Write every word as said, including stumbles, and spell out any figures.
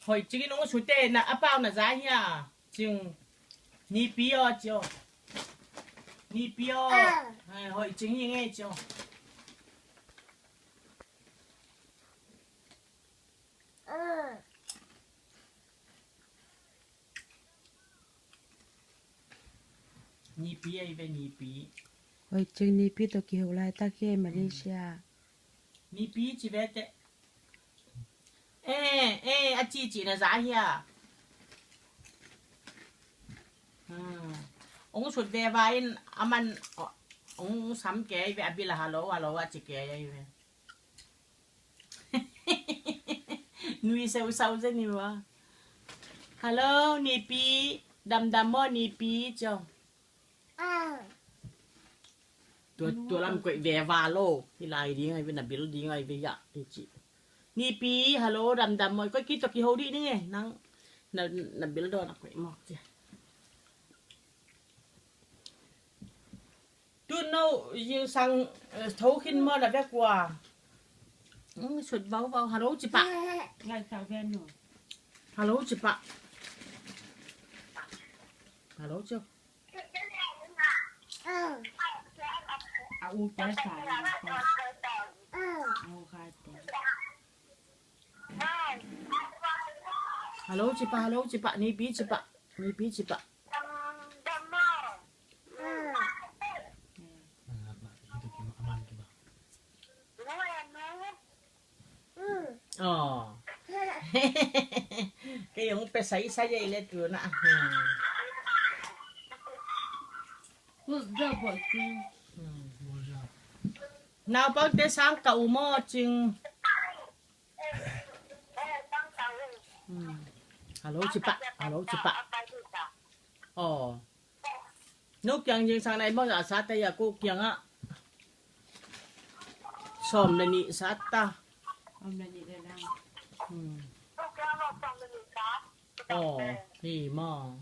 Hoih cingin ung sute na a pau na za hia. Cing. Nipi aw ci aw. Nipi aw. Hoih cing hi ngei ci aw. Nipi ahi ve, nipi. Hoih cing, nipi tawh kiho laitak hi Malaysia. Nipi ci ve teh. Eh, eh, a cici na za hia. Ong sut ve va in a man ong sam kei ve a bil a hello hello a ci kei ahi ve. Nui seusau ze ni va. Hello, nipi. Damdam maw, nipi ciao. Tua, tua lam koih ve va lo. Hi lai ding ai ve, na bil ding ai ve ya. Hi ci. Nipi, hello, damdam maw. Koih ki toki ho di ni nge. Nang, na, na bil do na koih maw ci. Tu no, yu sang, eh, tho khin maw na vek ua. Sut vau vau, hello ci pah. Ngai tau ve no. Hello ci pah. Hello ci. A u te sa. A u khai te. Hello ci pah, hello ci pah, nipi ci pah, nipi ci pah. Aw. Kei ong pe sai sai ei le tu na. Naupang te sang ka u maw cing. Hello ci pah, hello ci pah. Aw. No kiang zingsang na i bang a sa ta ya ko kiang ah. Sawm le nih sa ta. Sawm le nih le lang. Aw, hi maw.